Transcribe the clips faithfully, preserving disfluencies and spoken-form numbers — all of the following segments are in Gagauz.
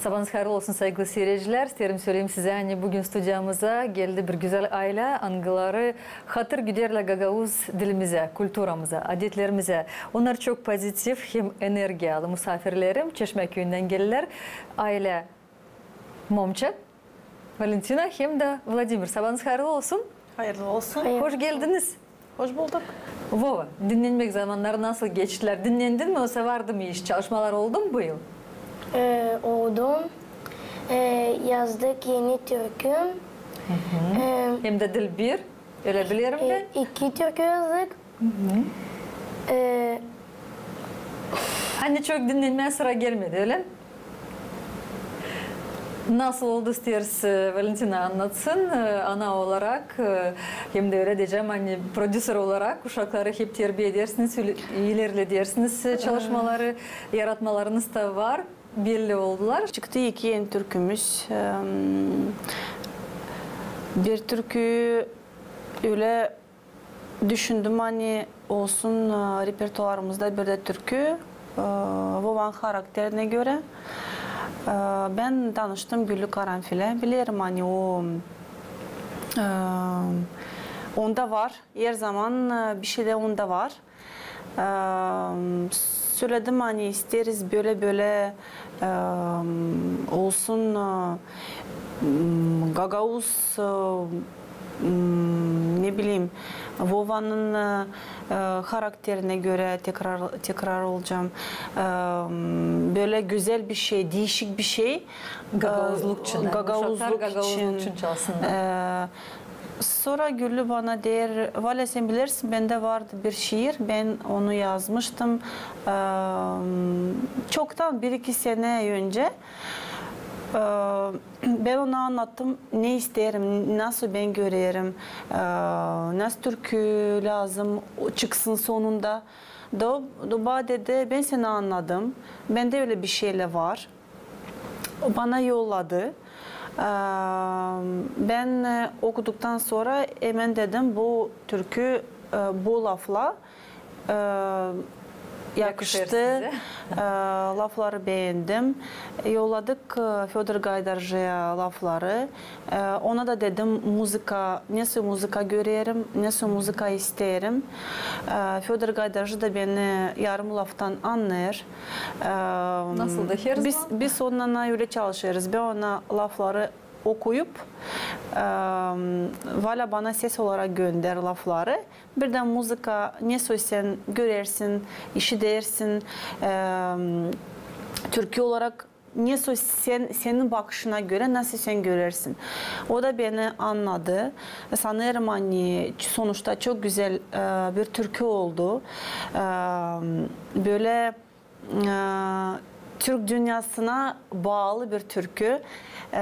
Sabaanız hayırlı olsun, saygılı siiredicilär. İsteerim söleyim sizä, ani büün studiyamıza geldi bir gözäl aylä, angıları hatır güderlär gagauz dilimizä, kulturamıza, adetlerimizä. Onnar çok pozitiv hem energiyalı musaafirlerim, Çeşmä küüyündän geldilär. Aylä Momça, Valentina hem dä Vladimir. Sabaanız hayırlı olsun. Hayırlı olsun. Hoş geldiniz. Hoş bulduk. Vova, dinnenmäk zamannarı nasıl geçtilär? Dinnendin mi, osa vardı mı iş? Çalışmalar oldu mu bu yıl? E, oldu. E, yazdık eni türkü. E, Hem dä Dilbir, ölä bilerim e, bän. İki türkü yazdık. E, Ani çok dinnenmää sıra gelmedi, ölä mi? Nasıl oldu, isteeriz, e, Valentina annatsın, e, ana olarak, e, hem dä ölä deyecäm, ani prodüser olarak uşakları hep terbiye edersiniz, ilerledersiniz, e, çalışmaları, yaratmalarınız da var, belli oldular. Çıktı iki eni türkümüz. Em, bir türkü ölä düşündüm, ani olsun, e, repertuarımızda bir dä türkü, e, Vovanın harakterinä görä. E, bän tanıştım Güllü Karanfilä. Bilerim, ani o, e, onda var. Herzaman, e, bir şeydä onda var. E, söledim, ani isteeriz bölä-bölä, e, olsun, e, m, gagauz, e, m, ne bileyim, Vovanın, e, e, harakterinä görä tekrar, tekrar olacam. E, m, bölä gözäl bir şey, diişik bir şey. Gagauzluk için, e, gagauzluk için. Uşaklar gagauzluk için çalsınnar. E, sora Güllü bana deer, Valä, sän bilersin, bendä vardı bir şiir, bän onu yazmıştım, e, çoktan, bir-iki senä öncä. E, bän ona annattım, ne isteerim, nasıl bän görerim, e, nasıl türkü lääzım çıksın sonunda. Da o, da o bana dedi, bän seni annadım, bendä ölä bir şeylär var. O bana yolladı. E, bän, e, okuduktan sora hemen dedim, bu türkü, e, bu laflar, e, yakıştı. E, lafları beendim. Yolladık, e, Födor Gaydarcıya lafları. E, ona da dedim, muzıka, nesoy muzıka görerim, nesoy muzıka isteerim. E, Födor Gaydarcı da beni yarım laftan annêêr. E, biz, biz onunnan ölä çalışêrız. Bän ona lafları okuyup, e, Valä bana ses olarak gönder lafları. Birdän muzıka, nesoy sän görersin, işidersin, e, türkü olarak nesoy sän, senin bakışına görä, nasıl sän görersin. O da beni annadı. Sanêrım, ani sonuşta çok gözäl, e, bir türkü oldu. E, bölä, e, türk dünnäsına baalı bir türkü. E,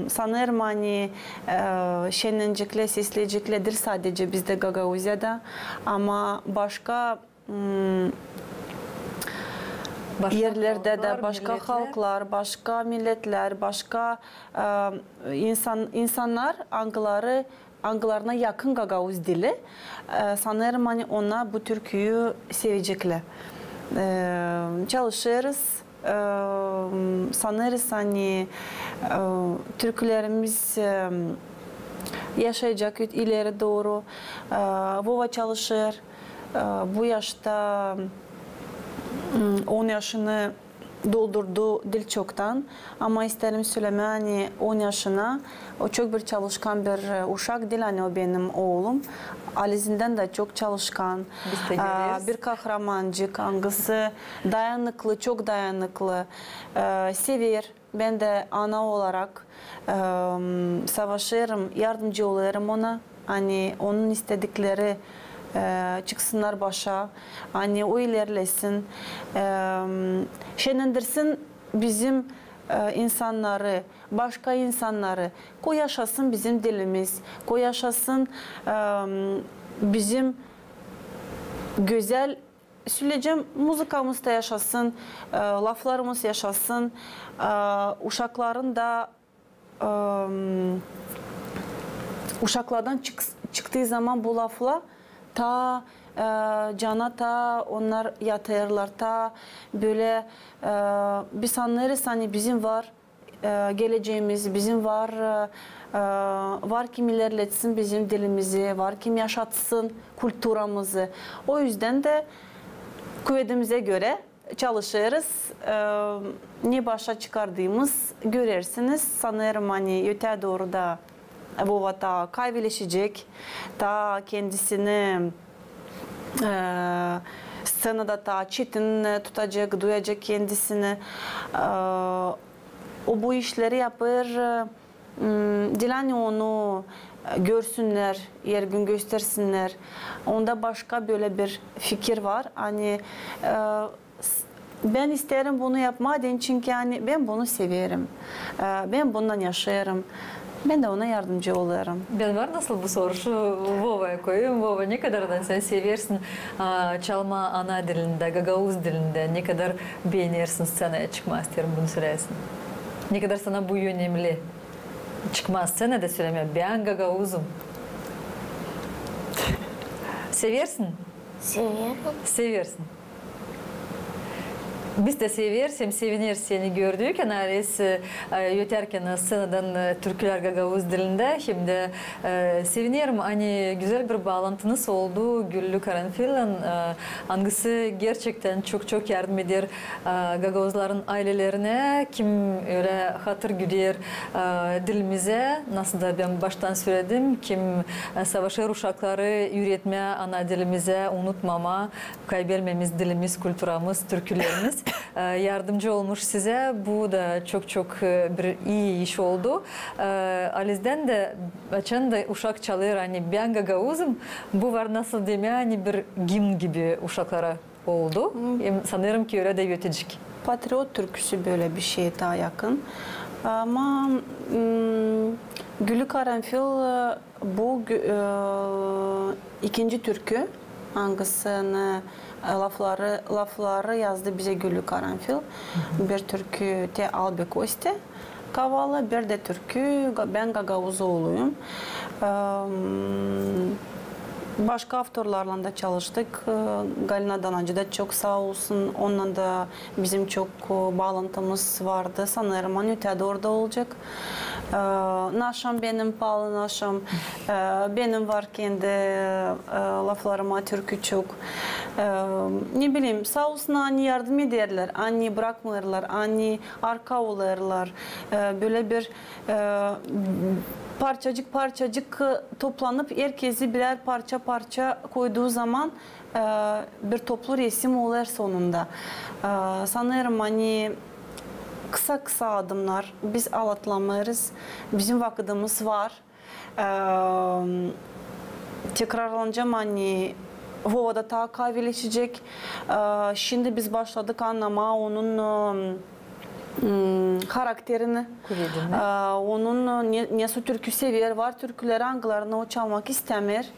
sanêrım, ani, e, şenleneceklär, sesleneceklär diil sadecä bizdä Gagauziyada, ama başka m, erlerdä dä, başka halklar, başka milletlär, başka, e, insan, insannar, angıları, angılarına yakın gagauz dili. E, sanêrım, ani onnar bu türküyü seveceklär. E, çalışêrız. E, sanêrız, ani, e, türkülerimiz, e, yaşayacek ileri dooru. E, Vova çalışêr. E, bu yaşta, m, on yaşını doldurdu diil çoktan. Ama isteerim sölemää, ani on yaşına, o çok bir çalışkan bir, e, uşak diil, ani o benim oolum. Alizindän dä çok çalışkan, e, bir kahramancık, angısı dayanıklı, çok dayanıklı, e, sever. Bän dä ana olarak, e, savaşêrım, yardımcı olêrım ona, ani onun istedikleri, e, çıksınnar başa, ani o ilerlesin, e, şenlendirsin bizim, e, insannarı, başka insannarı, ko yaşasın bizim dilimiz, ko yaşasın, e, bizim gözäl söleyecäm, muzıkamız da yaşasın, e, laflarımız yaşasın, e, uşakların da, e, uşaklardan çık-, çıktıı zaman bu laflar taa, e, cana ta, onnar yatêrlar ta, bölä, e, biz annêêrız, ani bizim var, e, geleceemiz, bizim var, e, e, var kim ilerletsin bizim dilimizi, var kim yaşatsın kulturamızı. O üzdän dä kuvedimizä görä çalışêrız. E, ne başa çıkardıımız, görersiniz. Sanêrım, ani ötää dooruda Vova ta kayveleşecek, ta kendisini, e, sţenada ta çetin, e, tutacek, duyacek kendisini. E, o bu işleri yapêr, e, m, diil ani onu, e, görsünnär, hergün göstersinnär. Onda başka bölä bir fikir var. Ani, e, s-, bän isteerim bunu yapmaa deyni, çünkü ani bän bunu severim. E, bän bundan yaşêêrım. Bän dä ona yardımcı olêrım. Bän var nasıl bu soruşu Vovaya koyêrım. Vova, ne kadardan sän seversin, a, çalmaa ana dilindä, gagauz dilindä? Ne kadar beenersin sţenaya çıkmaa, isteerim bunu söläsin. Ne kadar sana bu önemli? Çıkmaa sţenada sölämää: bän gagauzum. Seversin? Severim. Seversin. Biz dä severim, sevineriz seni gördüykä, ani, e, ötärkän sţenadan, e, türkülär gagauz dilindä, hem dä, e, sevinerim, ani gözäl bir baalantınız oldu Güllü Karanfillän, e, angısı gerçektän çok-çok yardım eder, e, gagauzların aylelerinä, kim ölä hatır güder, e, dilimizä, nasıl da bän baştan söledim, kim, e, savaşêr uşakları üüretmää ana dilimizä, unutmamaa, kaybelmemiz dilimiz, kulturamız, türkülerimiz. E, yardımcı olmuş sizä. Bu da çok-çok, e, bir ii iş oldu. E, halizdän dä, açan da uşak çalêr, ani bän gagauzum, bu var nasıl demää, ani bir gimn gibi uşaklara oldu. Hem sanêrım ki, ölä dä ötecek. Patriot türküsü bölä bir şey taa yakın. Ama, m, Güllü Karanfil, e, bu gü-, e, ikinci türkü, angısını, e, lafları, lafları yazdı bizä Güllü Karanfil. Bir türkü te Albek Oste Kavala, bir dä türkü Ga-, Bän gagauz ooluyum. E, m, başka avtorlarlan da çalıştık. E, Galina Danacı da çok saa olsun, onunnan da bizim çok, e, baalantımız vardı. Sanêrım, ani ötää dooruda olacek. E, Naşam, benim paalı naşam. E, benim var kendi, e, laflarıma türkü çok. E, ne bileyim, saa olsun, ani yardım ederlär, ani brakmêêrlar, ani arka olêrlar. E, bölä bir, e, parçacık-parçacık, e, toplanıp, herkezi birär parça-parça koyduu zaman, e, bir toplu resim olêr sonunda. E, sanêrım, ani kısa-kısa adımnar, biz alatlamêêrız, bizim vakıdımız var. E, tekrarlanacam, ani Vova da taa kayveleşecek. E, şindi biz başladık annamaa onun, e, m, harakterini. Kuvedini. E, onun, e, ne, nesoy türkü sever, var türküleri, angılarını o çalmak istämeer.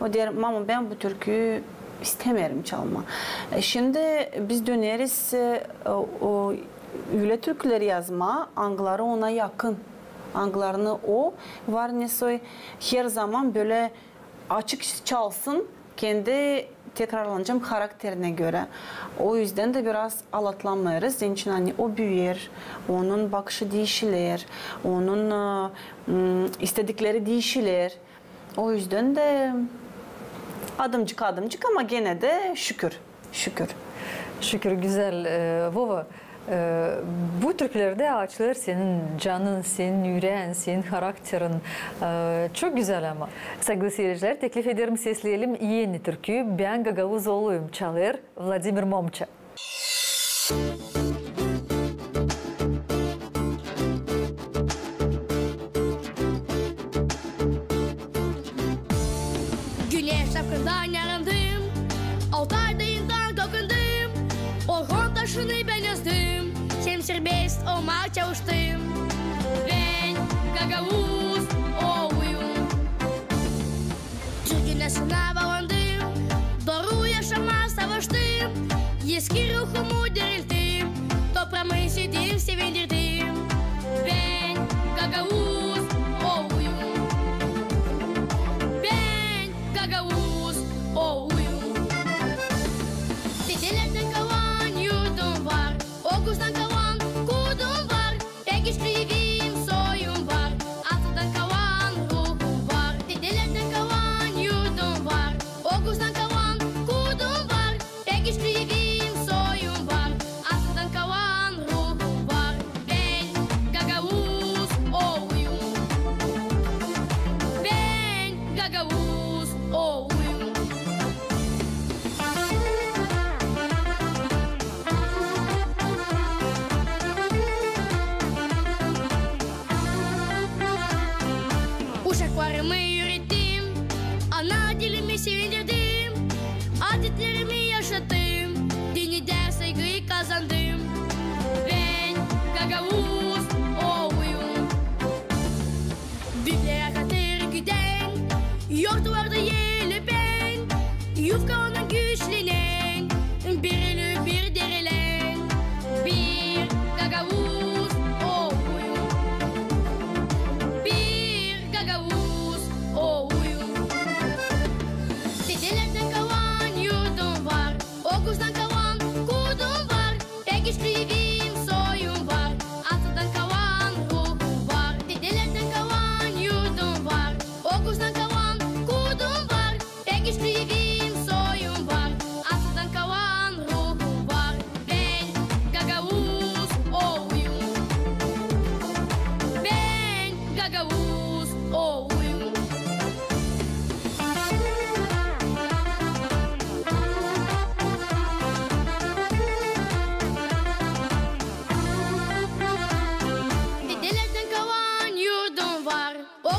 O deer: "Mama, bän bu türküyü istämeerim çalmaa." E, şindi biz döneriz, e, o, ölä türküleri yazmaa, angıları ona yakın, angılarını o, var nesoy, her zaman bölä açık çalsın, kendi, tekrarlanacam, harakterinä görä. O üzdän dä biraz alatlamêêrız, çünkü ani o büüyer, onun bakışı diişiler, onun, e, m, istedikleri diişiler. O üzdän dä adımcık-adımcık, ama genä dä şükür, şükür. Şükür, gözäl, e, Vova. E, bu türkülerdä açılêr senin canın, senin üreän, senin harakterin. E, çok gözäl ama. Saygılı seyircilär, teklif ederim sesleyelim eni türküyü "Bän gagauz ooluyum", çalêr Vladimir Momça. Güneş çapkından yarındım, Altay dayından kalkındım, Orhon taşını bän ezdim, hem serbest olmaa çalıştım. Bän gagauz ooluyum. Türkü nasıl havalandım, dooru yaşamaa savaştım, eski ruhumu dirilttim, topraamı sevdim, sevindirdim. Bän gagauz ooluyum. Bän gagauz ooluyum.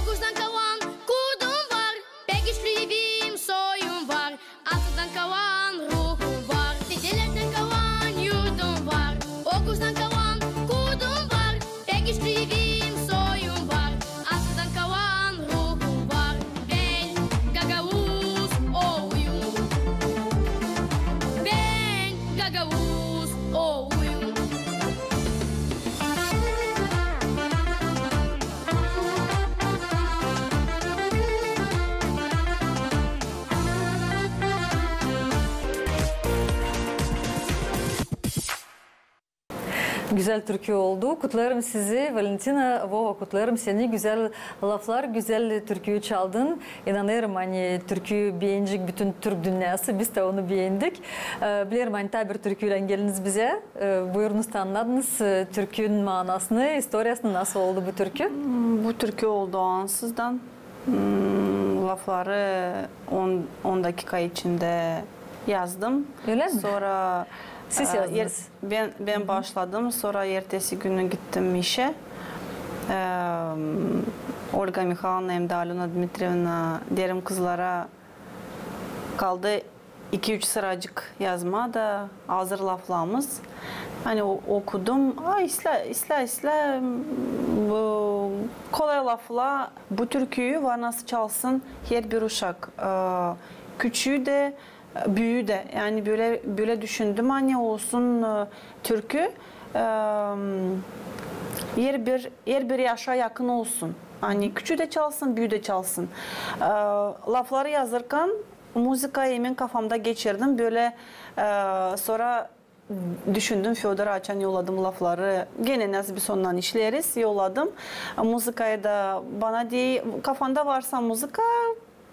Okuzdan kalan kurdum var, pek güçlü evim, soyum var. Atadan kalan ruhum var, dedelerdän kalan yurdum var. Okuzdan kalan kurdum var, pek güçlü evim, soyum var. Atadan kalan ruhum var. Bän gagauz ooluyum. Bän gagauz ooluyum. Gözäl türkü oldu. Kutlêêrım sizi, Valentina, Vova, kutlêêrım seni. Gözäl laflar, gözäl türkü çaldın. İnanêrım, ani türkü beenecek bütün türk dünnäsı. Biz dä onu beendik. E, bilerim, ani taa bir türküylän geldiniz bizä. E, buyurunuz, tanıdınız, e, türkünün maanasını, istoriyasını, nasıl oldu bu türkü? Hmm, bu türkü oldu ansızdan. Hmm, lafları on, on dakika içindä yazdım. Ölä mi? Sora Siz e, yazdınız? Bän, bän başladım, sora ertesi günü gittim işä. E, Olga Mihaylovna hem dä Alöna Dmitrievna, deerim kızlara, kaldı iki-üç sıracık yazmaa da, hazır laflarımız. Ani o, okudum, a, islää, islää, islää, bu kolay laflar, bu türküyü var nasıl çalsın herbir uşak, e, küçüü dä, büüyü dä. Yani bölä, bölä düşündüm, ani olsun, e, türkü, e, herbir, herbir yaşa yakın olsun. Ani küçüü dä çalsın, büüyü dä çalsın. E, lafları yazırkan muzıka hemen kafamda geçirdim. Bölä, e, sora düşündüm, Födora açan yolladım lafları, genä nasıl biz ondan işleeriz, yolladım. Muzıkayı da bana deer, kafanda varsa muzıka,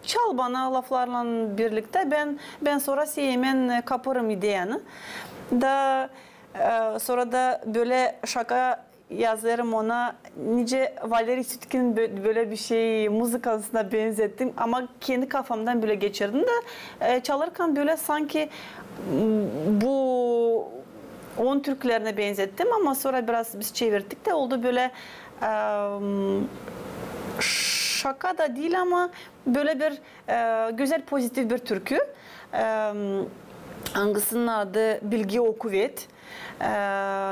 çal bana laflarlan birliktä, bän, bän sora seni hemen, e, kapêrım ideyanı. Da, e, sora da bölä şaka yazêrım ona, nicä Valeriy Sütkin bö-, bölä bir şey muzıkasına benzettim, ama kendi kafamdan bölä geçirdim da, e, çalırkan bölä sanki, m, bu onun türkülerinä benzettim, ama sora biraz biz çevirdik dä, oldu bölä, e, m, şaka da diil, ama bölä bir, e, gözäl, pozitiv bir türkü. E, angısının adı Bilgi o kuvet. E,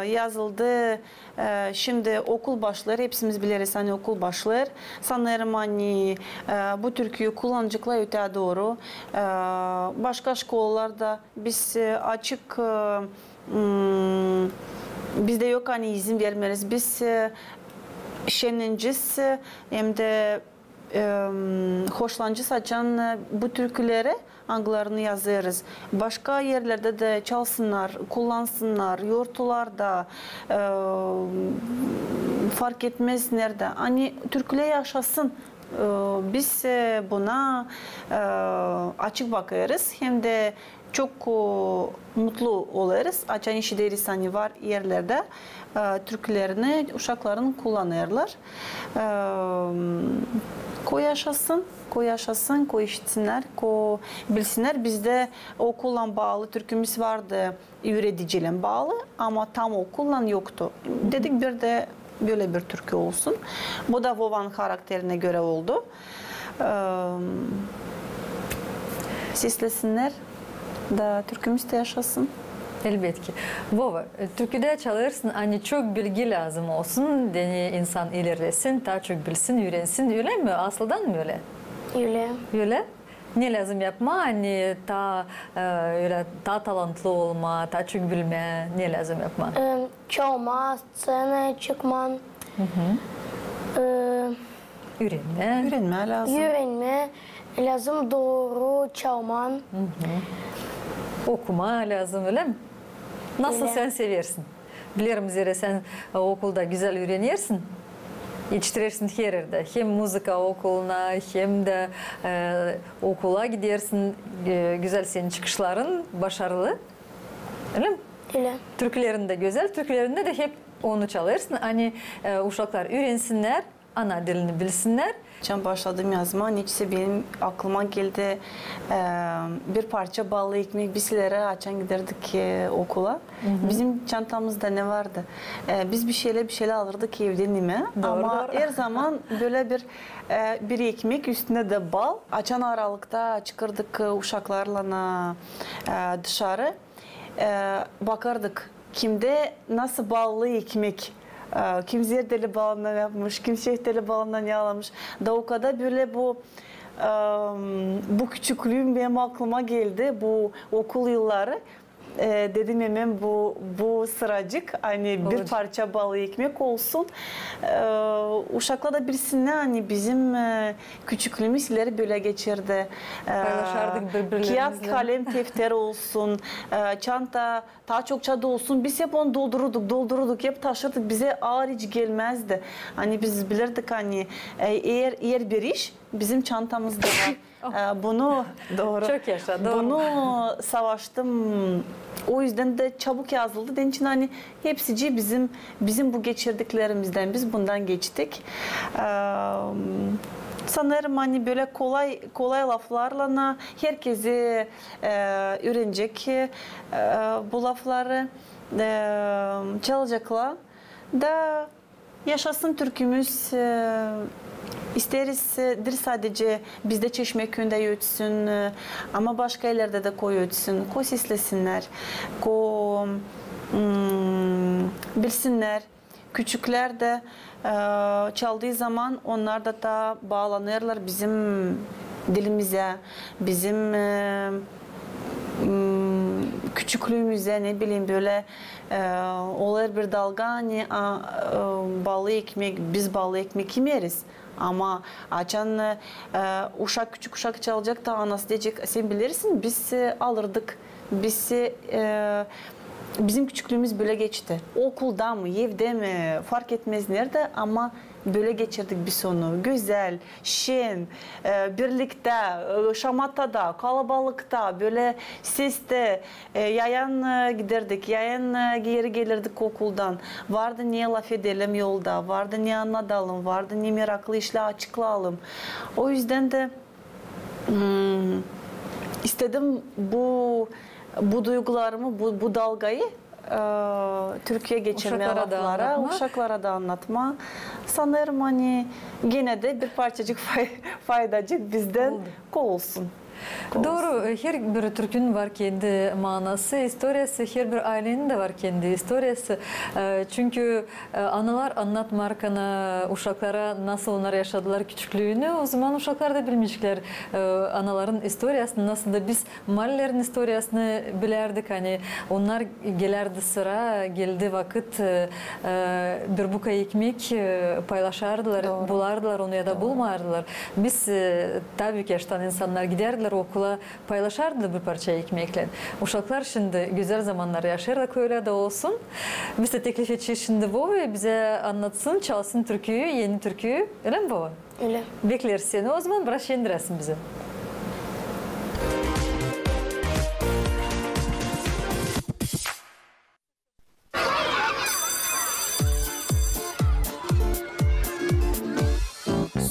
yazıldı, e, şindi okul başlêêr, hepsimiz bileriz, ani okul başlêêr. Sanêrım, ani, e, bu türküyü kullanaceklar ötää dooru. E, başka şkolalarda biz, e, açık, e, m, bizdä yok, ani izin vermeeriz. Biz, e, şenlenecez, e, hem dä, e, hoşlanacez, açan, e, bu türküleri, angılarını yazêrız, başka erlerdä dä çalsınnar, kullansınnar, yortularda, e, fark etmez neredä. Ani türkülär yaşasın. E, biz, e, buna, e, açık bakêrız, hem dä çok, e, mutlu olêrız, açan işideriz, ani var erlerdä, e, türkülerini uşakların kullanêrlar. E, ko yaşasın, ko yaşasın, ko işitsinnär, ko bilsinnär. Bizdä okullan baalı türkümüz vardı, üüredicilän baalı, ama tam okullan yoktu. Dedik, bir dä bölä bir türkü olsun. Bu da Vovanın harakterinä görä oldu. E, seslesinnär da türkümüz dä yaşasın. Elbetki. Vova, e, türküdä çalêrsın, ani çok bilgi lääzım olsun, deyni insan ilerlesin, taa çok bilsin, üürensin, ölä mi? Asıldan mı ölä? Ölä. Ölä? Ne lääzım yapmaa, ani taa, e, ölä, taa talantlı olmaa, taa çok bilmää, ne lääzım yapmaa? E, çalmaa, sţenaya çıkmaa. E, Üürenmää. Üürenmää lääzım. Üürenmää lääzım, dooru çalmaa. Okumaa lääzım, ölä mi? Nasıl sän seversin. Bilerim, zerä sän, e, okulda gözäl üürenersin. Etiştirersin her erdä. Hem muzıka okuluna, hem dä, e, okula gidersin. E, gözäl senin çıkışların, başarılı. Ölä mi? Ölä. Türkülerin dä gözäl, türkülerindä dä hep onu çalêrsın. Ani, e, uşaklar üürensinnär, ana dilini bilsinnär. Açan başladım yazmaa, neçin benim aklıma geldi, e, bir parça baalı ekmek biz ileri açan giderdik, e, okula. Bizim çantamızda ne vardı? E, biz bir şeylär, bir şeylär alırdık evdän imää. Ama herzaman bölä bir, e, bir ekmek, üstündä dä bal. Açan aralıkta çıkardık, e, uşaklarlan, e, dışarı. E, bakardık, kimdä nasıl baalı ekmek, e, kim zerdeli balından yapmış, kim şeftali balından yalamış. Da o kadar bölä bu, e, bu küçüklüüm benim aklıma geldi, bu okul yılları. E, dedim, hemen bu, bu sıracık, ani bir parça baalı ekmek olsun. E, uşaklar da bilsinnär, ani bizim, e, küçüklüümüz ileri bölä geçerdi. E, kiyat, kalem, defter olsun, e, çanta taa çokça dolsun. Biz hep onu doldururduk, doldururduk, hep taşırdık. Bizä aar hiç gelmäzdi. Ani biz bilirdik, ani, e, eer, eer bir iş bizim çantamızda var. E, bunu, dooru. Çok yaşa, dooru. Bunu savaştım. O üzdän dä çabuk yazıldı. Deyin için, ani hepsicii bizim, bizim bu geçirdiklerimizdän, biz bundan geçtik. E, sanêrım, ani bölä kolay, kolay laflarlan herkezi, e, üürenecek, e, bu lafları, e, çalaceklar. Da yaşasın türkümüz, e, isteeriz, e, diil sadecä bizdä Çeşmäküüyündä ötsün, e, ama başka erlerdä dä koy ötsün, koy seslesinnär, koy, mm, bilsinnär. Küçüklär dä, e, çaldıı zaman onnar da taa baalanêrlar bizim dilimizä, bizim, e, mm, küçüklüümüzä, ne bileyim, bölä, e, olêr bir dalga, ani, a, e, baalı ekmek, biz baalı ekmek imeriz. Ama açan, e, uşak, küçük uşak çalacek da anası deyecek, sen bilirsin, biz, e, alırdık, biz, e, bizim küçüklüümüz bölä geçti. Okulda mı, evdä mi, fark etmäz neredä, ama bölä geçirdik biz onu. Gözäl, şen, e, birliktä, e, şamatada, kalabalıkta, bölä sestä, e, yayan, e, giderdik, yayan, e, geeri gelirdik okuldan. Vardı ne lafedelim yolda, vardı ne annadalım, vardı ne meraklı işlär açıklayalım. O üzdän dä, mm, istedim bu, bu duygularımı, bu, bu dalgayı, e, türküyä geçirmää, laflara, uşaklara da annatmaa. Sanêrım, ani genä dä bir parçacık fay-, faydacık bizdän olsun. Dooru, e, herbir türkünün var kendi maanası, istoriyası, herbir aylenin dä var kendi istoriyası. E, çünkü, e, analar annatmêêr uşaklara, nasıl onnar yaşadılar küçüklüünü, o zaman uşaklar da bilmeyeceklär, e, anaların istoriyasını, nasıl da biz Malilerin istoriyasını bilärdik, ani onnar gelärdi sıra, geldi vakıt, e, e, bir buka ekmek, e, paylaşardılar, bulardılar onu ya da bulmardılar. Biz, e, taa büük yaştan insannar gidärdilär okula, paylaşardılar bir parça ekmeklän. Uşaklar şindi gözäl zamannar yaşêêrlar, kölä dä olsun. Biz dä teklif edecez şindi Vovayı, bizä annatsın, çalsın türküyü, eni türküyü. Ölä mi, Vova? Ölä. Bekleriz seni. O zaman biraz şendiräsin bizi.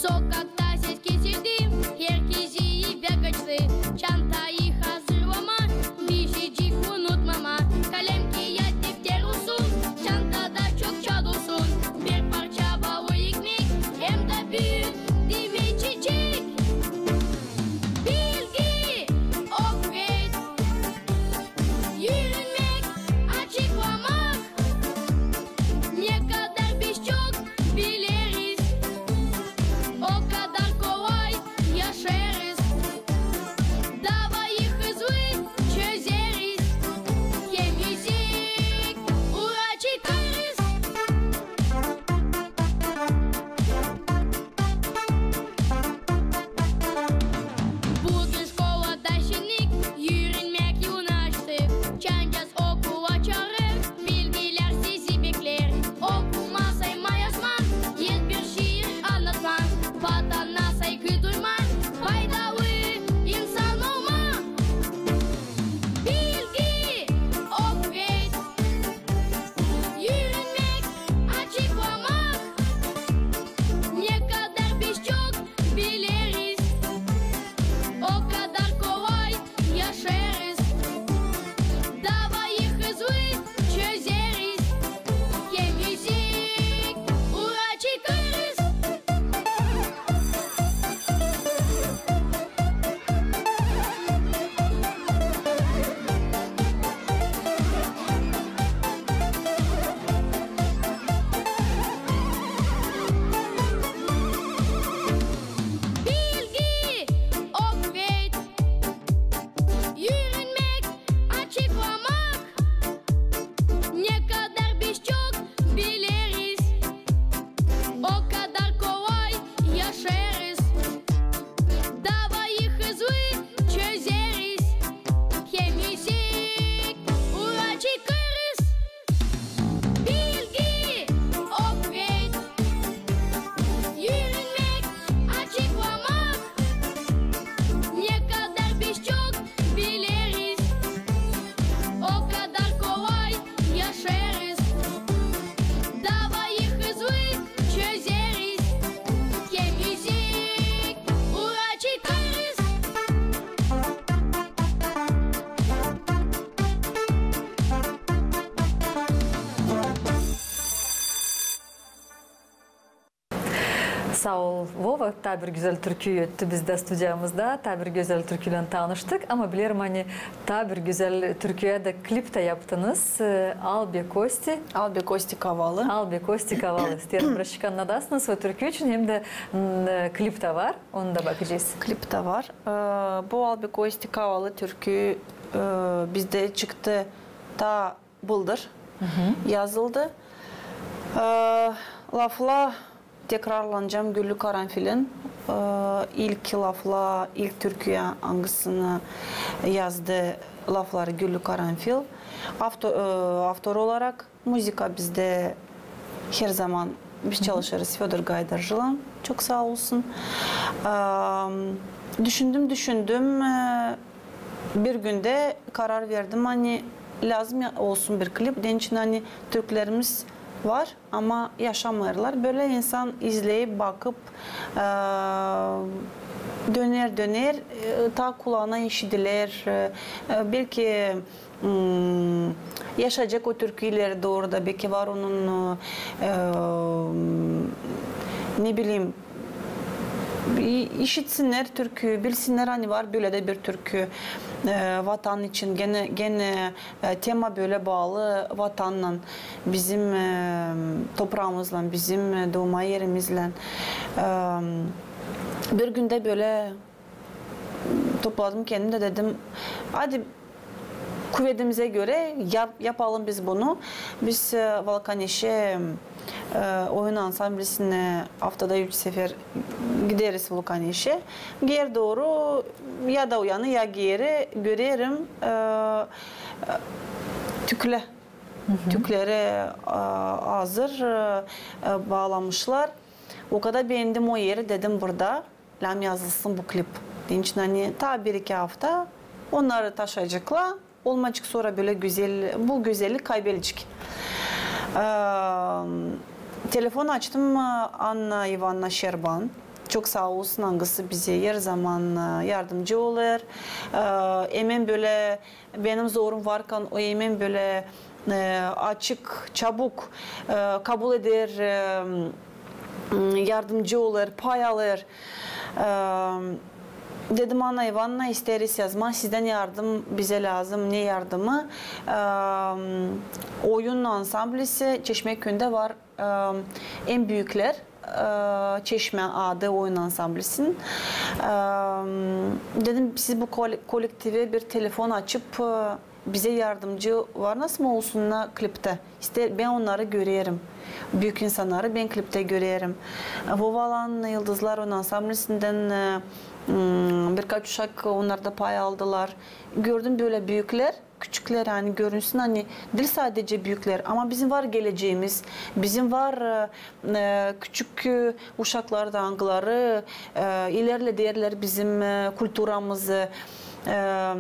Sokakta ses kesildi, herkezi bekaçtı. Çantayı hazırlamaa, bir şeycik unutmamaa. Kalem, kiyat, defter olsun, çantada çokça dolsun. Bir parça baalı ekmek, hem dä büük demeçecik. Saa ol, Vova, taa bir gözäl türkü öttü bizdä studiyamızda, taa bir gözäl türküylän tanıştık, ama bilerim, ani taa bir gözäl türküyä dä klip tä yaptınız, e, «Al be kosti». «Al be kosti kavalı». «Al be kosti kavalı». İsteerim birazcık annadasınız o türkü için, hem dä, m, e, klip tä var, onu da bakacez. Klip tä var. E, bu «Al be kosti kavalı» türkü, e, bizdä çıktı taa bıldır yazıldı. E, laflar, tekrarlanacam, Güllü Karanfilin, e, ilk laflar, ilk türküyä, angısını yazdı lafları Güllü Karanfil. Avto-, e, avtor olarak muzıka bizdä her zaman biz çalışırız Födor Gaydarcıylan, çok saa olsun. E, düşündüm, düşündüm, e, bir gündä karar verdim, ani lääzım ya-, olsun bir klip. Deyni için, ani türkülerimiz var, ama yaşamêêrlar. Bölä insan izleyip, bakıp, e, döner, döner, e, taa kulaana işidiler, e, e, belki, m, yaşayacek o türkü ileri dooru da, belki var onun, e, ne bileyim, i-, işitsinnär türkü, bilsinnär, ani var bölä dä bir türkü, e, Vatan için, genä, genä, e, tema bölä baalı Vatannan, bizim, e, topraamızlan, bizim, e, duuma erimizlän. E, bir gündä bölä topladım kendimi dä dedim, hadi, kuvedimizä görä yap-, yapalım biz bunu. Biz, e, Vulkaneşä, e, oyun ansamblisinä aftada üç sefer gideriz Vulkaneşä. Geeri dooru ya da o yana, ya geeri görerim, e, e, tüklä. Tükleri, e, hazır, e, e, baalamışlar. O kadar beendim o eri, dedim, burada lääzım yazılsın bu klip. Deyni için, ani taa bir-iki afta onnarı taşıyaceklar. Olmayacek sora bölä gözäl, bu gözällik kaybelecek. E, telefon açtım, e, Anna İvanna Şerban. Çok saa olsun, angısı bizä her zaman, e, yardımcı olêr. E, emen bölä benim zorum varkan, o emen bölä, e, açık, çabuk, e, kabul eder, e, m, yardımcı olêr, pay alêr. E, dedim, Anna İvanna, isteeriz yazmaa, sizdän yardım bizä lääzım. Ne yardımı? E, oyun ansamblisi Çeşmäküüyündä var, e, en büüklär, e, Çeşmä adı oyun ansamblisinin. E, dedim, siz bu kol-, kolektivä bir telefon açıp, e, bizä yardımcı var nasıl mı olsunnar kliptä. İştä bän onnarı görerim. Büük insannarı bän kliptä görerim. Vovalan Yıldızlar oyun ansamblisindän, e, m, birkaç uşak onnarda pay aldılar. Gördüm bölä büüklär, küçüklär, ani görünsün, ani diil saadeecä büüklär, ama bizim var gelecämiz, bizim var, e, e, küçük, e, uşaklar da, angıları, e, ilerlederlär bizim, e, kulturamızı. E,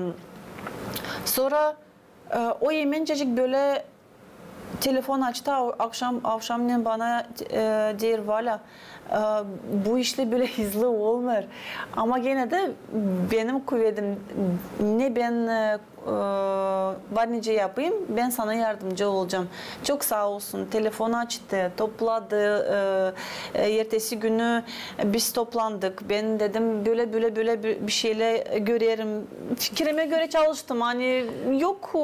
sora, e, o emencecik bölä telefon açtı, a-, avşam, avşamnen bana, e, deer, Valya, e, bu işlär bölä hızlı olmêêr. Ama genä dä benim kuvedim, ne bän, e, e, var nicä yapayım, bän sana yardımcı olacam. Çok saa olsun, telefon açtı, topladı, e, e, ertesi günü biz toplandık. Bän dedim, bölä, bölä, bölä bir, bir şeylär görerim. Fikirimä görä çalıştım, ani yok,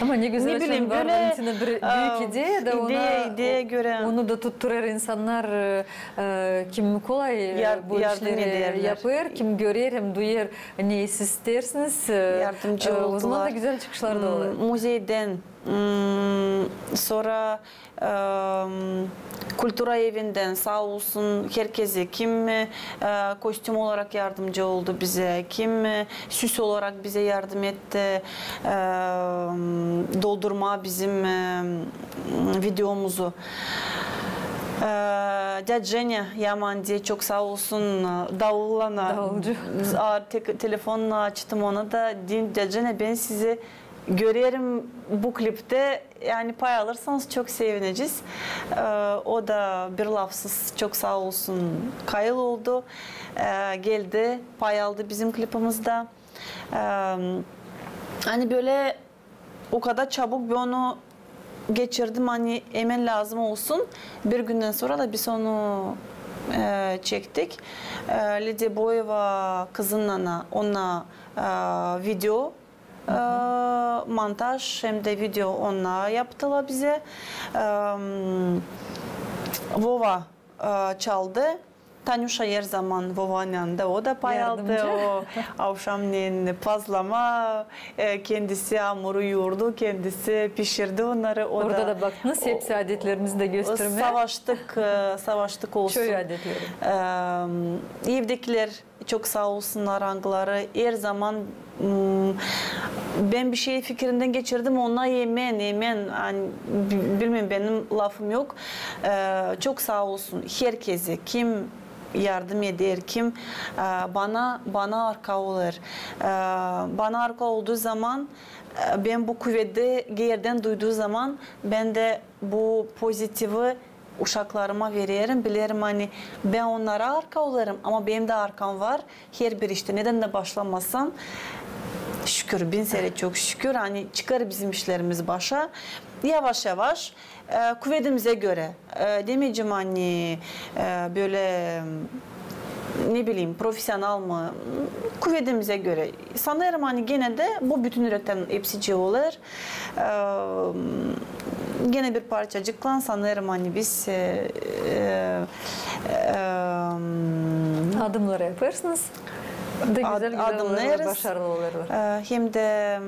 ama ne gözäl, ne bileyim, var bölä, içindä bir, e, büük ideya da ona, ideya görä, onu da tutturêr insannar, e, e, kim kolay, e, bu işleri yapêr, kim görer hem duyêr, ne siz isteersiniz, e, yardımcı olêrlar. O zaman da gözäl çıkışlar da olêr. Muzeydän, m, sora, e, kultura evindän saa olsun herkezi, kim, e, kostüm olarak yardımcı oldu bizä, kim, e, süs olarak bizä yardım etti, e, doldurmaa bizim, e, videomuzu. E, däd Jenä Yamandi, çok saa olsun, e, davullana. Davulcu. A, te-, telefonla açtım ona da, dedim, däd Jenä, bän sizi görerim bu kliptä, ani pay alırsanız, çok sevinecez. E, o da bir lafsız çok saa olsun, kayıl oldu. E, geldi, pay aldı bizim klipimizdä. E, ani bölä o kadar çabuk bän onu geçirdim, ani emän lääzım olsun. Bir gündän sora da biz onu e, çektik. E, Lidiya Boyeva kızınnan, ona, e, video, e, montaj hem dä video ona yaptılar bizä. E, Vova, e, çaldı. Tanuşa her zaman Vovanın yanında, o da pay aldı. O avşamneyin pazlama, e, kendisi amuru yoordu, kendisi pişirdi onnarı. O Orada da, da baktınız, hepsi adetlerimizi dä göstermää. Savaştık, e, savaştık olsun. Çoyu adetleri. E, evdekilär çok saa olsunnar, angıları her zaman, m, bän bir şey fikirindän geçirdim, ona emin, emin, ani, bi-, bilmeerim, benim lafım yok. E, çok saa olsun herkezä, kim yardım eder, kim, e, bana, bana arka olêr. E, bana arka olduu zaman, e, bän bu kuvedi geerdän duyduum zaman, bän dä bu pozitivi uşaklarıma vererim. Bilerim, ani bän onnara arka olêrım, ama benim dä arkam var herbir iştä. Nedän dä başlamasan, şükür, bin kerä çok şükür, ani çıkêr bizim işlerimiz başa. Yavaş-yavaş, e, kuvedimizä görä. E, demeyecäm, ani, e, bölä, ne bileyim, profesional mı? Kuvedimizä görä. Sanêrım, ani genä dä bu bütün ürektän hepsicii olêr. E, genä bir parçacıklan sanêrım, ani biz, e, e, e, adımnarı yapêrsınız. Da güzel, güzel olêrlar, başarılı olêrlar. E, hem dä,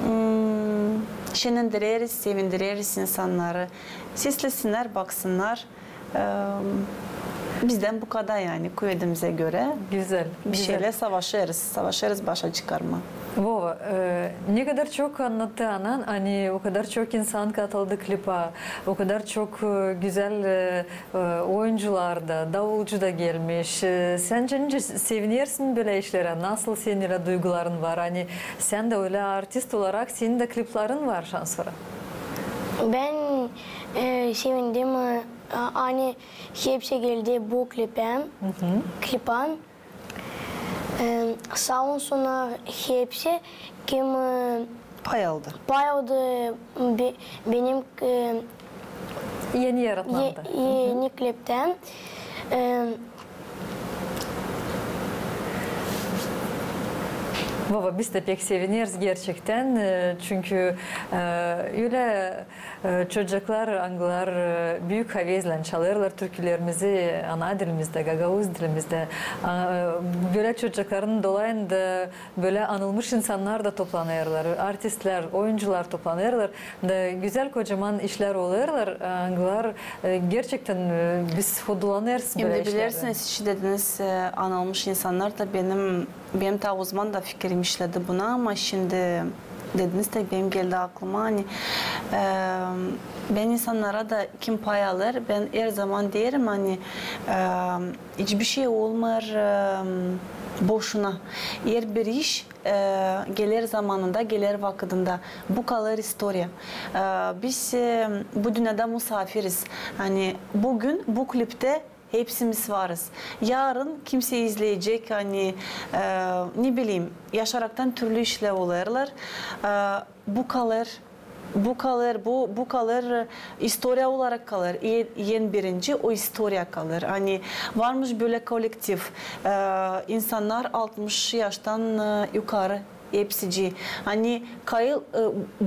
m, şenendireriz, sevindireriz insannarı. Seslesinnär, baksınnar. E, bizdän bu kadar, ani, kuvedimizä görä. Güzel, bir şeylär savaşêrız, savaşêrız başa çıkarmaa. Vova, e, ne kadar çok annattı anan, ani o kadar çok insan katıldı klipa, o kadar çok, e, güzel, e, e, oyuncular da, davulcu da gelmiş. E, sän nicä sevinersin bölä işlerä? Nasıl senin ölä duyguların var? Ani sän dä ölä artist olarak, senin dä klipların var şansora. Bän, e, sevindim, e, ani hepsi geldi bu klipä, klipa. E, saa olsunnar hepsi, kim, e, pay aldı. Pay aldı be-, benim, e, eni yaratmamda. Eni kliptä. E, Vova, biz dä pek sevineriz gerçektän, e, çünkü, e, ölä E, çocuklar, angılar, e, büük havezlän çalêrlar türkülerimizi ana dilimizdä, gagauz dilimizdä. A, e, bölä çocukların dolayında bölä anılmış insannar da toplanêrlar, artistlär, oyuncular toplanêrlar. Da güzel, kocaman işlär olêrlar, angılar, e, gerçektän, e, biz hudlanêrız bölä işlerdän. Hem dä bilersiniz, siz dediniz, e, anılmış insannar da benim Benim taa o zaman da fikirim işledi buna, ama şindi dediniz dä, benim geldi aklıma, ani, e, bän insannara da, kim pay alêr, bän her zaman deerim, ani, e, hiçbir şey olmêêr, e, boşuna. Herbir iş, e, geler zamanında, geler vakıdında. Bu kalêr istoriya. E, biz, e, bu dünnedä musaafiriz. Ani büün bu kliptä hepsimiz varız. Yarın kimsey izleyecek, ani, e, ne bileyim, yaşaraktan türlü işlär olêrlar. E, bu kalêr, bu kalêr, bu, bu kalêr, e, istoriya olarak kalêr. E, en birinci o istoriya kalêr. Ani varmış bölä kolektiv, e, insannar altmış yaştan, e, yukarı hepsicii. Ani kayıl, e,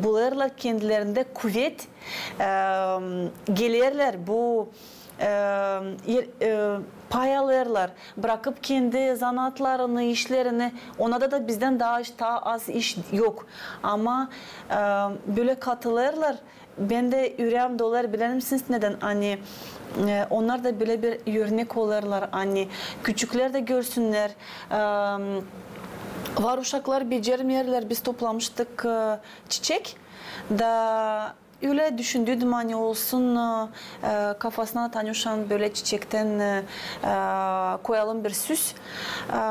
bulêrlar kendilerindä kuvet, e, gelerlär bu e, e, pay alêrlar, brakıp kendi zanaatlarını, işlerini, onnarda da bizdän taa, taa az iş yok. Ama, e, bölä katılêrlar, bän dä üreem dolêr, biler misiniz nedän? Ani, e, onnar da bölä bir örnek olêrlar, ani küçüklär dä görsünnär. E, var uşaklar becermeerlär, biz toplamıştık, e, çiçek da Ölä düşündüydüm, ani olsun, e, kafasına Tanuşanın bölä çiçektän, e, e, koyalım bir süs. E,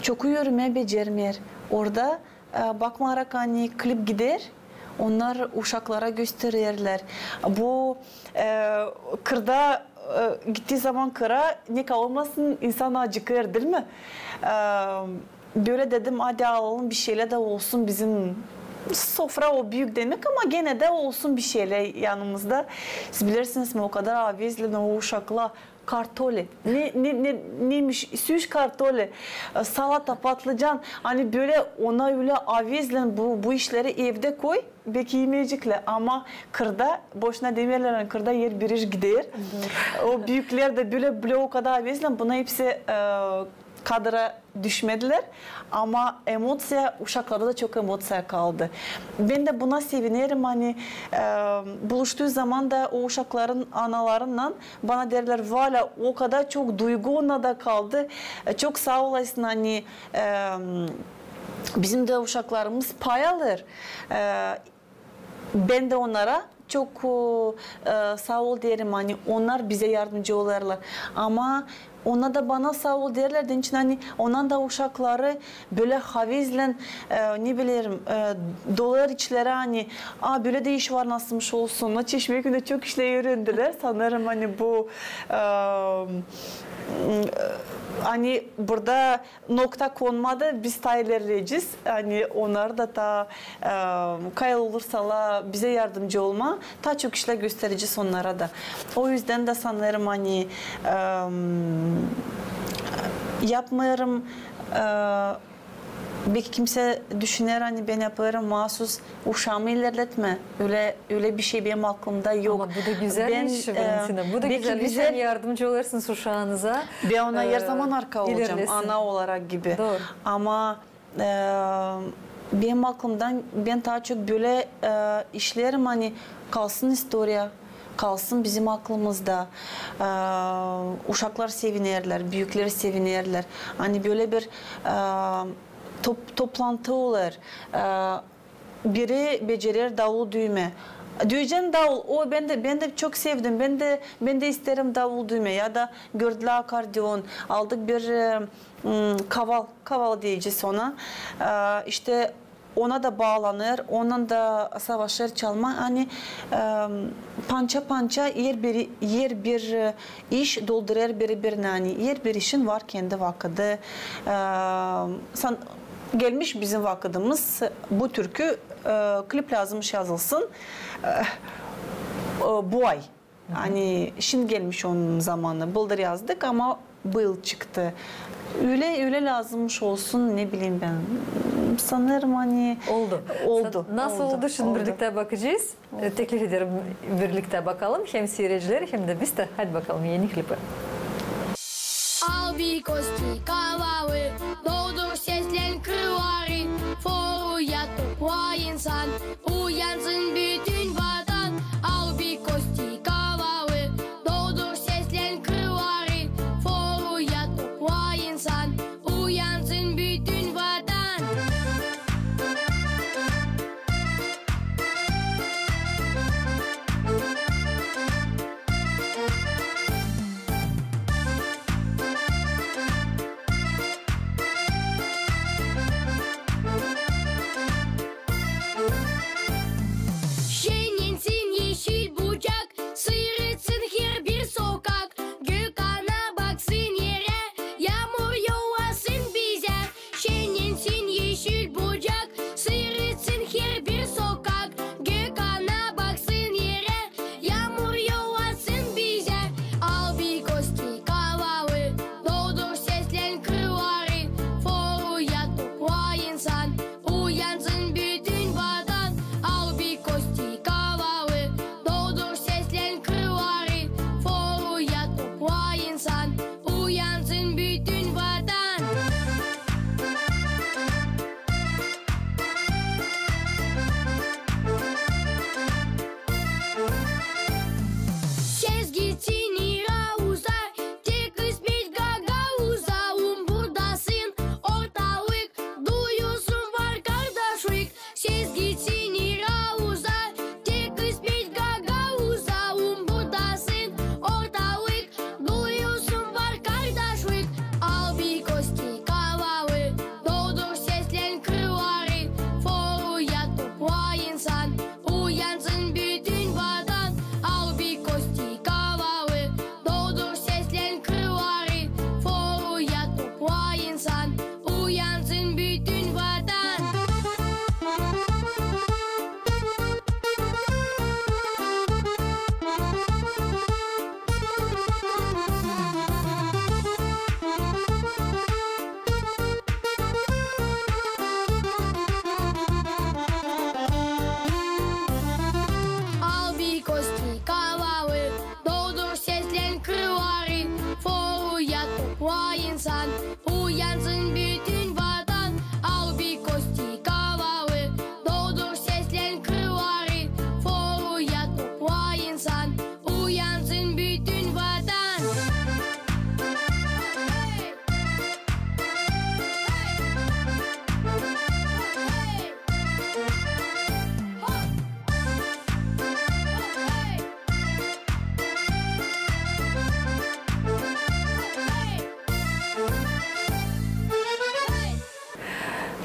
çoku yürümää becermeer. Orada, e, bakmayarak, ani klip gider, onnar uşaklara göstererlär. Bu, e, kırda, e, gittiği zaman kıra, ne kalmasın, insan acıkêr, diil mi? E, Bölä dedim, hadi alalım bir şeylär dä olsun bizim sofra, o büük demek, ama genä dä olsun bir şeylär yanımızda. Siz bilersiniz mi, o kadar avezlän o uşaklar Kartoli. Ne, ne, ne, neymiş? Süş kartoli, e, salata, patlıcan. Ani bölä ona ölä avezlän bu, bu işleri evdä koy, beki imeyeceklär. Ama kırda, boşuna demeerlär, ani kırda er bir iş gider. O büüklär dä bölä, bölä o kadar avezlän, buna hepsi, e, kadra düşmedilär. Ama emoţiya, uşaklarda da çok emoţiya kaldı. Bän dä buna sevinerim, ani, e, buluştuu zaman da o uşakların analarınnan bana deerlär: "Valya, o kadar çok duygu onda da kaldı. E, çok saa olasın, ani, e, bizim dä uşaklarımız pay alêr." E, bän dä onnara çok, e, saa ol deerim, ani onnar bizä yardımcı olêrlar. Ama ona da bana saa ol deerlär, deyni için, ani onnan da uşakları bölä havezlän, e, ne bilerim, e, dolêr içleri, ani, a, bölä dä iş var, nasılmış olsun. Çeşmeküyündä çok işlär üürendi. Sanêrım, ani bu, e, ani burada nokta konmadı, biz taa ilerleyecez. Ani onnar da taa, e, kayıl olursalar bizä yardımcı olmaa, taa çok işlär gösterecez onnara da. O üzdän dä sanêrım, ani, e, yapmêêrım, e, beki kimsey düşüner, ani bän yapêrım maasuz uşaamı ilerletmää. Ölä, ölä bir şey benim aklımda yok. Ama bu da gözäl iş, e, Valentina. Bu da beki gözäl iş, ani yardımcı olêrsınız uşaanıza. Bän ona, e, her zaman arka olacam, ana olarak gibi. Dooru. Ama, e, benim aklımdan, bän taa çok bölä, e, işlerim, ani kalsın istoriya, kalsın bizim aklımızda. E, uşaklar sevinerlär, büüklär sevinerlär. Ani bölä bir, e, top-, toplantı olêr. E, biri becerer davul düymä. Düücän davul, o, bän dä, bän dä çok sevdim, bän dä, bän dä isteerim davul düymä. Ya da gördülär akordeon, aldık bir, e, m, kaval, kaval deyecez ona. E, işte ona da baalanêr, onunnan da savaşêr çalmaa. Ani, e, pança-pança, her bir, her bir, e, iş doldurêr biri-birini, ani her bir işin var kendi vakıdı. E, san-, gelmiş bizim vakıdımız, bu türkü, e, klip lääzımmış yazılsın, e, e, bu ay. Ani şindi gelmiş onun zamanı. Bıldır yazdık, ama bu yıl çıktı. Ölä, ölä lääzımmış olsun, ne bileyim bän. Sanêrım, ani oldu. Oldu. Nasıl oldu, şindi birliktä bakacez. E, teklif ederim, birliktä bakalım, hem siirecileri, hem dä biz dä. Hadi bakalım, eni klipi. Al bir kosti kavalı, doldur seslän kırları, foruya topla insan, uyansın bütün vatan. Al bir kosti kavalı, doldur seslän kırları, foruya topla insan, uyansın bütün vatan.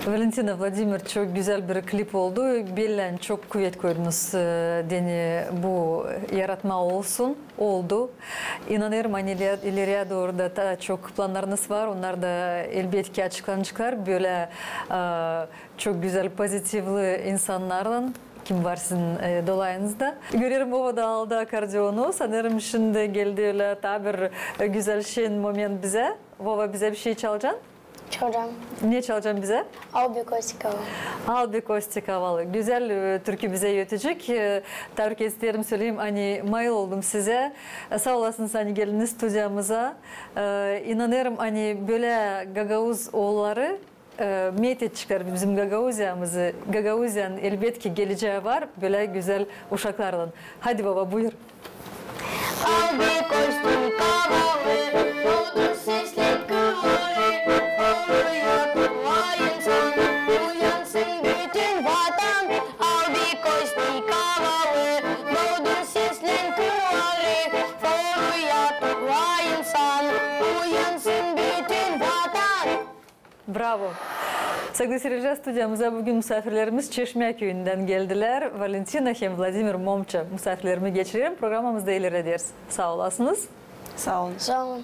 Valentina, Vladimir, çok gözäl bir klip oldu. Bellän çok kuvet koydunuz, e, deyni bu yaratma olsun, oldu. İnanêrım, ani iler-, ileriye dooru da taa çok plannarınız var. Onnar da elbetki açıklanaceklar. Bölä, e, çok gözäl pozitivli insannarlan, kim var sizin, e, dolayınızda. Görerim, Vova da aldı akordeonu. Sanêrım, şindi geldi ölä taa bir, e, gözäl şen moment bizä. Vova, bizä bir şey çalacan? Çalacam. Ne çalacan bizä? Al be Kostya, kavalı. Al be Kostya, kavalı. Gözäl, e, türkü bizä ötecek. E, tabrik ederim, söleyim, ani mayıl oldum sizä. E, saa olasınız, ani geldiniz studiyamıza. E, inanêrım, ani bölä gagauz oolları, e, meet edecekler bizim Gagauziyamızı. Gagauziyanın elbetki gelecää var, bölä gözäl uşaklarlan. Hadi, Vova, buyur. Al be Kostya, kavalı, dovdun seslen kıvarı, foruya tuvlayın san, uyansın bütün vatan. Al be Kostya, kavalı, dovdun seslen kıvarı, foruya tuvlayın san, uyansın bütün vatan. Bravo! Saygılı seyirciler, studiyamıza büün musaafirlerimiz Çeşmä küüyündän geldilär, Valentina hem Vladimir Momça. Musaafirlerimi geçirerim, programamızı da ilerederiz. Saa olasınız. Saa olun. Saa olun.